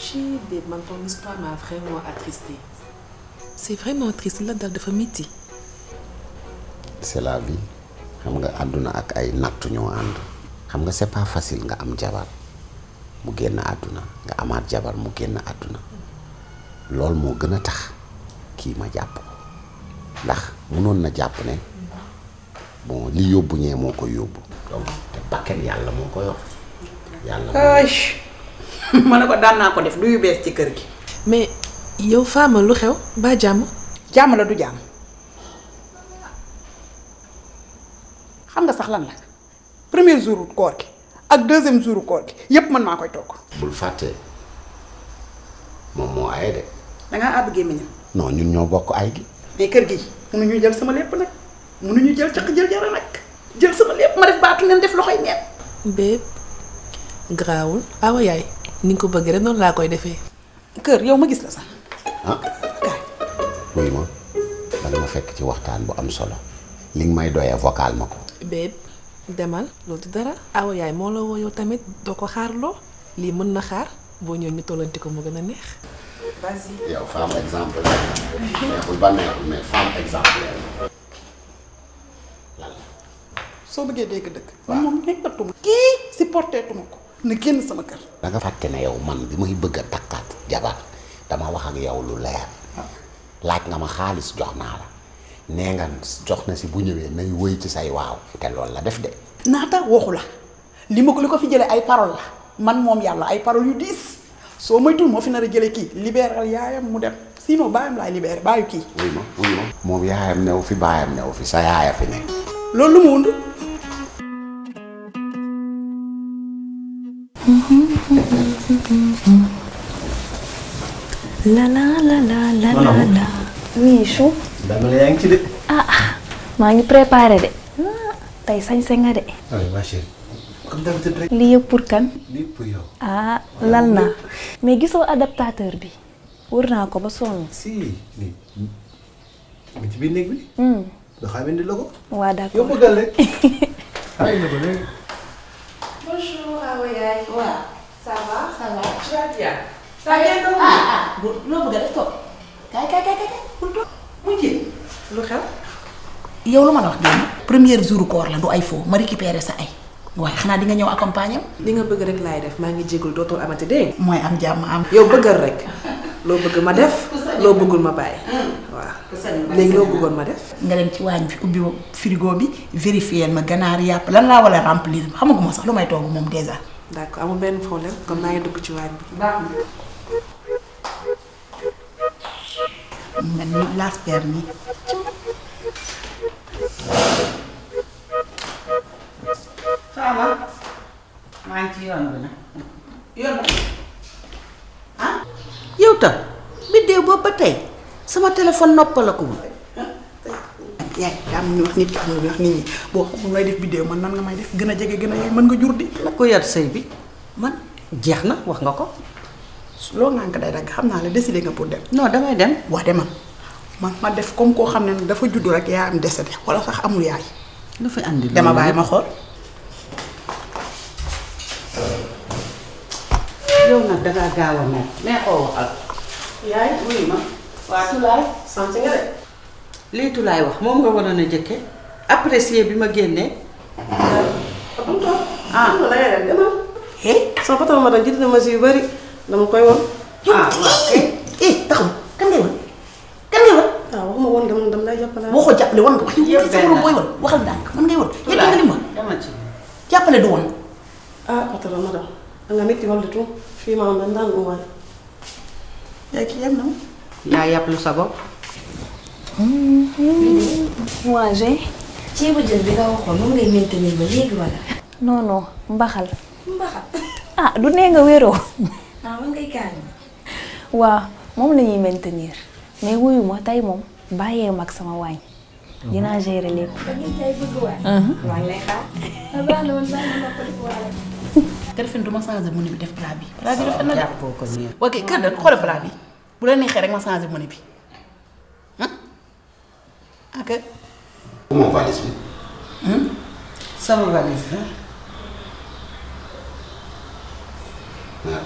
Chi, man, ton histoire m'a vraiment attristée. C'est vraiment triste, là, dafa métti. C'est la vie. Xam nga àdduna ak ay nattu ñoo ànd. Xam nga c'est pas facile nga am jabar mu génn àdduna nga amaat jabar mu génn àdduna loolu moo gën a tax kii ma jàpp ko ndax mënoon na jàpp ne bon li yóbbu ñee moo ko yóbbu donc te bakkan yàlla moo ko yor yàlla ma ne ko daan naa ko def du yu bees ci kër gi. mais yow Fama lu xew ba jàmm. jàmm la du jàmm xam nga sax lan la premier jour koor gi ak deuxième jour koor gi yépp man maa koy togg. bul fàtte moom moo aye de. dangaa àbb gémmiñam. non ñun ñoo bokk ay gi. mais kër gi mënuñu jël sama lépp nag mënuñu jël caq jël jara nag jël sama lépp ma def baatu neen def loxoy neen. bépp garaawul awa yaay ni nga ko bëgg rek noonu laa koy defee. kër yow ma gis la sax. ah kaay. wuy ma danga ma fekk ci waxtaan bu am solo li nga may doyee vocal ma ko. bépp demal loolu du dara awa yaay moo la woo yow tamit doo ko xaarloo lii mën na xaar boo ñëw ñu tollanti ko mu gën a neex. vas-y. yow femme exemple neexul ba neexul mais femme exemple lan la. soo bëggee dégg dëgg. man moom nekkatuma. kii supporteetuma ko na génn sama kër. da nga fàtte ne yow man bi may bëgg a takkaat jabar dama wax ak yow lu leer laaj nga ma xaalis jox naa la nee nga jox na si bu ñëwee nay wëy ci say waaw te loolu la def de. naata waxu la li ma ko li ko fi jëlee ay parole la man moom yàlla ay parole yu diis soo moytuwul moo fi nar a jëlee kii libéral yaayam mu dem sinon baayam laay libéré baayu kii. wuy ma moom yaayam new fi baayam new fi sa yaaya fi ne. loolu lu mu wund. la la la la la la la. oui Chou. dama la yaa ngi ci de. maa ngi préparé de. tey sañse nga de. oui ma chérie. comme d'habitude rek. lii yëpp pour kan. lii pour yow. lal naa. mais gisoo adaptateur bi. wër naa ko ba sonn. si nii mi ci biir néeg bi. doo xam ne la ko. waa d'accord yow bëggal rek. ay na ko léegi. bonjour awa yaay. waaw ça va. ça va. tu vas bien. loo bëgg a def toog kaay bul toog mu jël lu xew. yow lu ma la wax démb premier jour koor la du ay faux ma récupérer sa ay waaye xanaa di nga ñëw accompagner li nga bëgg rek laay def maa ngi jégul dootul amati dégg nga. mooy am jàmm am. yow bëggal rek loo bëgg ma def loo bëggul ma bàyyi. waaw léegi loo bëggoon ma def. nga dem ci waañ bi ubbi frigo bi vérifier ma ganaar yàpp lan laa wala remplir xamaguma sax lu may togg moom déjà. d'accord amul benn problème comme maa ngi dugg ci waañ bi. mel ni lasper nii. Fama maa ngi ci yoon bi nag yoon bi yow tam biddéew boobu ba tey sama téléphone noppalakuwul. yaay daa am ñu wax nit ki am na ñu wax nit ñi boo xamul ngay def biddéew man nan nga may def gën a jege gën a yaay mën nga jur di. la ko yar sëy bi man jeex na wax nga ko. loo naan ko day dagg xam naa la décidé nga pour dem. non damay dem. waa demal ma def comme koo xam ne dafa juddu rek yaa am décédé wala sax amul yaay. lu fi andi dama bàyyi ma xool. yow nag dangaa gaaw a mel nee koo waxal. yaay wuyu ma. waa Tulaay. sant nga de. lii Tulaay wax moom nga waroon a jëkke apprécier bi ma génnee. ah da ngay dem demal. sama patron ma doon jiite na ma si yu bari dama koy won. waaw taxaw kan ngay won kan ngay won. waaw waxuma woon dama lay jàppale. boo ko jàppale woon nga wax yow sa borom booy won waxal ndànk man ngay won. yéen nga li ma dama ci. jàppale du woon. patron ma doon nga métti wala du tout fii ma am daan umaay. yaa kii yem na ma. yaa yàpp lu sa bopp. moi j'ai. ceebu jën bi nga waxoon moom ngay maintenir ba léegi wala. non non mbaxal. mbaxal. du nee nga wéroo. man ngay kañ. waaw moom la ñuy maintenir mais wuyu ma tey moom bàyyee mag sama waañ. dinaa gérer lépp. maa ngi lay xaar. te defe du ma changé menu bi def plat bi. plat bi rafet na de. jàppoo ko nii. ok kër da xoolal plat bi bu la neexee rek ma changé menu bi ok. moom valise bi. sama valise la.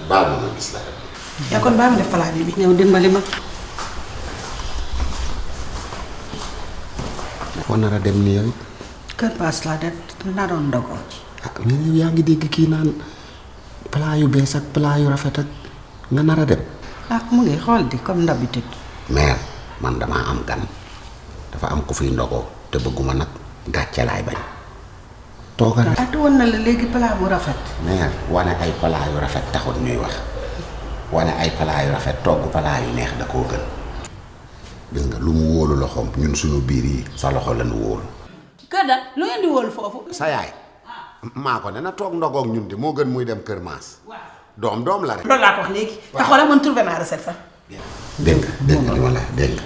baal ma gis la rek. yaa kon baa ma def plat bi. ñëw dimbali ma. foo nar a dem ni yow. kër paas laa def naroon ndogoo ci. ah mais yow yaa ngi dégg kii naan plat yu bees ak plat yu rafet ak nga nar a dem. mu ngi xool di comme d'habitude. mère man damaa am gan dafa am ku fiy ndogoo te bëgguma nag gàcce laay bañ. toogal. woon na la léegi plat bu rafet. mère wane ay plat yu rafet taxul ñuy wax wane ay plat yu rafet togg plat yu neex da koo gën. gis nga lu mu wóolu loxoom ñun suñu biir yi sa loxo lañu wóolu. kër da lu ngeen di wóolu foofu. sa yaay maa ko ne na toog ndogoog ñun di moo gën muy dem kër maas. doom la rek. loolu laa ko wax léegi. te xoolal man trouvé naa recette sax. dégg nga li ma la dégg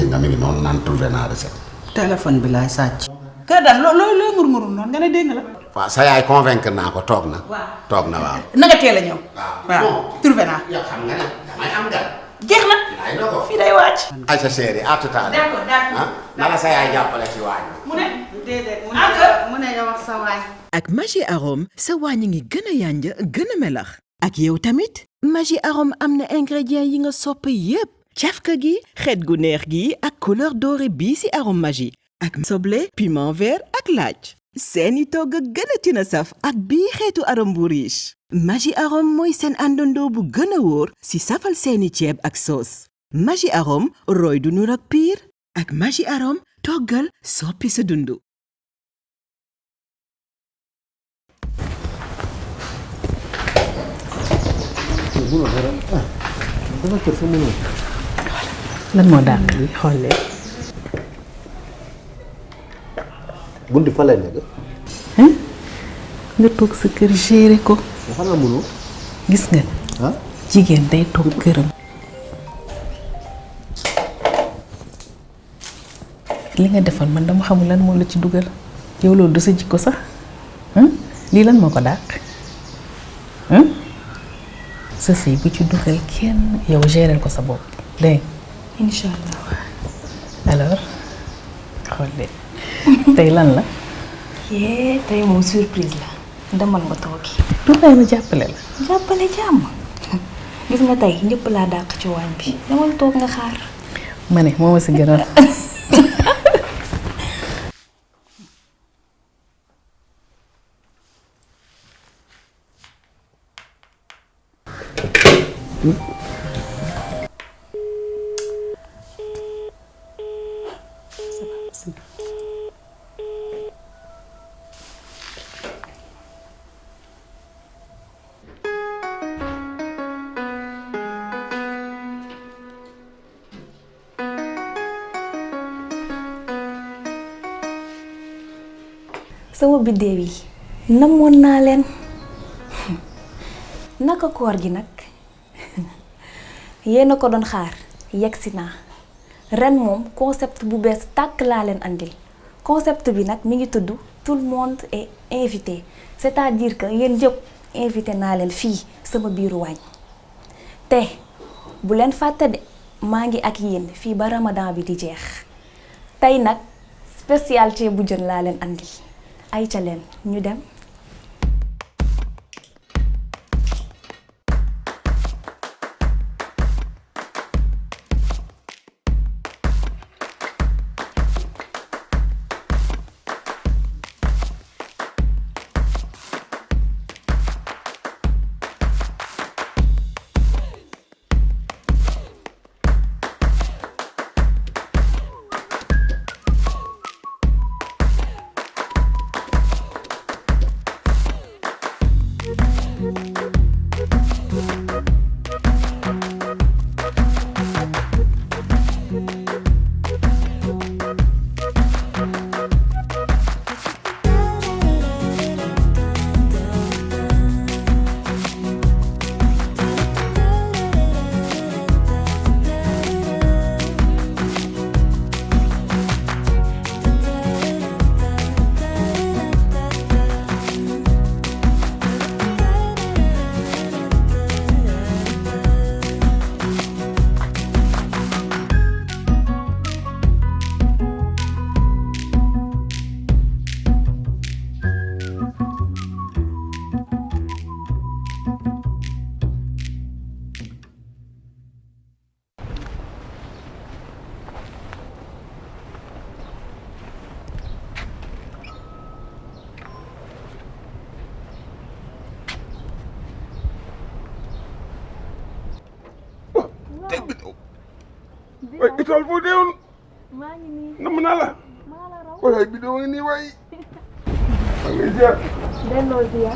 nga mi ngi noonu naan trouvé naa recette. téléphone bi laay sàcc. kër da looy ngur-ngurul noonu nga ne dégg nga la. waaw sa yaay convaincre naa ko toog na. toog na waaw. na nga teel a ñëw. waaw trouvé naa. yow xam nga ne damay am gan. jeex na. fii day wàcc. Aïcha chérie à tout à l'heure. d'accord. na la sa yaay jàppale ci waañ. mu ne. déedéet mu ne nga wax sa waay. ak Maggi Arôme sa waañ ngi gën a yànj gën a melax. ak yow tamit Maggi Arôme am na ingrédients yi nga sopp yépp cafka gi xeet gu neex gi ak couleur dorée bii ci arôme Maggi ak soble piment vert ak laaj seeni togg gën a tina saf ak bii xeetu arôme bu riche Maggi Arôme mooy seen àndandoo bu gën a wóor ci safal seeni ceeb ak soos Maggi Arôme roy du nur ak piir ak Maggi Arôme toggal soppi sa dundu. lan moo dàq bi xool leen. bunti fa lay nekk. nga toog sa kër géré ko. xanaa mënoo. gis nga. jigéen day toog këram. li nga defoon man dama xamul lan moo la ci dugal yow loolu du sa jikko sax lii lan moo ko dàq sa sëy bu ci dugal kenn yow géreel ko sa bopp dégg incha allah. alors xool leen tey lan la. tey moom surprise la demal nga toogi. du may ma jàppale la. jàppale jàmm. gis nga tey ñëpp laa dàq ci waañ bi demal toog nga xaar. ma ne moo ma si gënal. sama biddéew yi namoon naa leen naka koor gi nag yéen a ko doon xaar yegsi naa ren moom concept bu bees tàkk laa leen andil concept bi nag mi ngi tudd tout le monde est invité c'est-à-dire que yéen ñëpp invité naa leen fii sama biiru waañ te bu leen fàtte de maa ngi ak yéen fii ba Ramadan bi di jeex tey nag spécialité bu jën laa leen andil ay ca leen ñu dem. tool foo deewoon. maa ngi nii. namm naa la. waaye bidon ngi nii waay. maa ngi lay ziar. delloo ziar.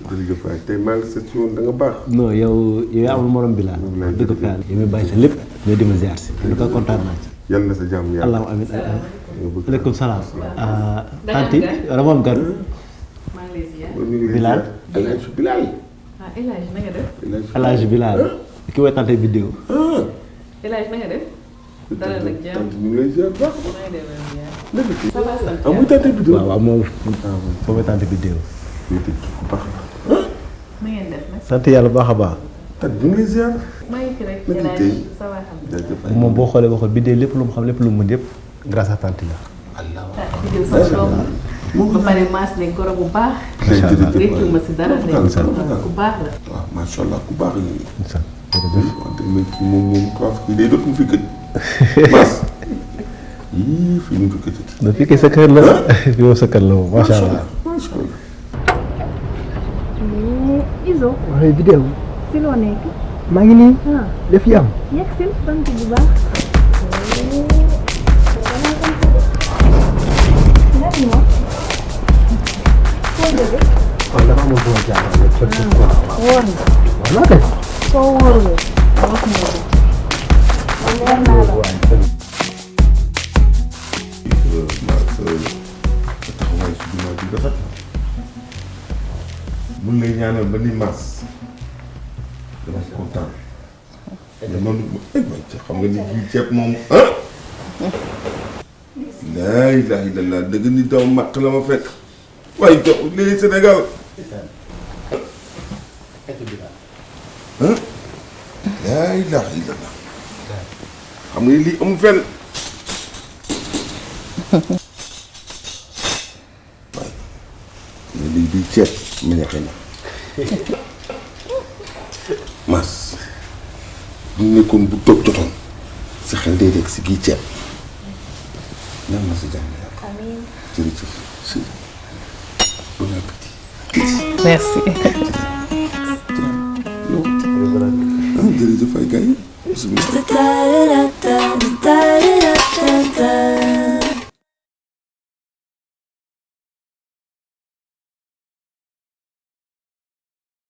jërëjëf waay tey maa ngi seet si woon da nga baax. non yow yaa amul morom bi laa. dëgg fa yàlla yow mi bàyyi sa lépp ñoo di ma ziar si. en tout cas kontaan naa ci. yal na sa jàmm yàlla. allahumma amiin. aleykum salaam. tanti wala moom gan. maa ngi lay ziar. Bilal. El Hadj Bilal. ah El Hadj na nga def. El Hadj Bilal. ki woy tante vidéo. El Hadj na nga def. dalal nag jàmm. tante ñu ngi lay ziar baax. maa ngi lay ziar. ça va sant yàlla. muy tante vidéo. waaw waaw moom foo woy tante vidéo. ku baax la. na ngeen def nag. sant yàlla baax a baax. tante ñu ngi lay ziar. maa ngi fi rek. naka El Hadj tey. ça va xam. moom boo xoolee waxoon vidéo lépp lu mu xam lépp lu mu mën yëpp grâce à tante la. vidéo sama doom ba pare maas ne goro bu baax. macha allah réccu ma si dara de ku baax la. waaw macha allah ku baax la nii. incha allah wante nag kii moom prof kii day dootu mu fi gëj. Mass. yii fii mu fi gëj. da fii kay sa kër la. fii moom sa kër la moom macha allah. macha allah. Izo. waaye vidéo si loo nekk. maa ngi nii def yam yegg si sant bu baax. waaw dafa amoon boo jaaxal wóor na. waaw naa kay soo wóorul wax nga ko. leer naa la. taxawaay su ginnaaw bi rafet na. mun lay ñaanal ba ni Mass. dama kontaan. mais noonu xam nga ni kii ceeb moom ah. laa ilaaha illallaah dëgg ni daw màq la ma fekk. waaye jox lii Sénégal. ah. laa ilaaha illallaah. xam nga lii amul fenn. waaye. mais lii bii ceeb mi neexee na. Mass. bu nekkoon bu toog jotoon. sa xel day rek si gii ceeb. nan la sa jàmm yàlla. amiin. jërëjëf si. bon appétit. merci. jërëjëf ay gars yi. bisimilah.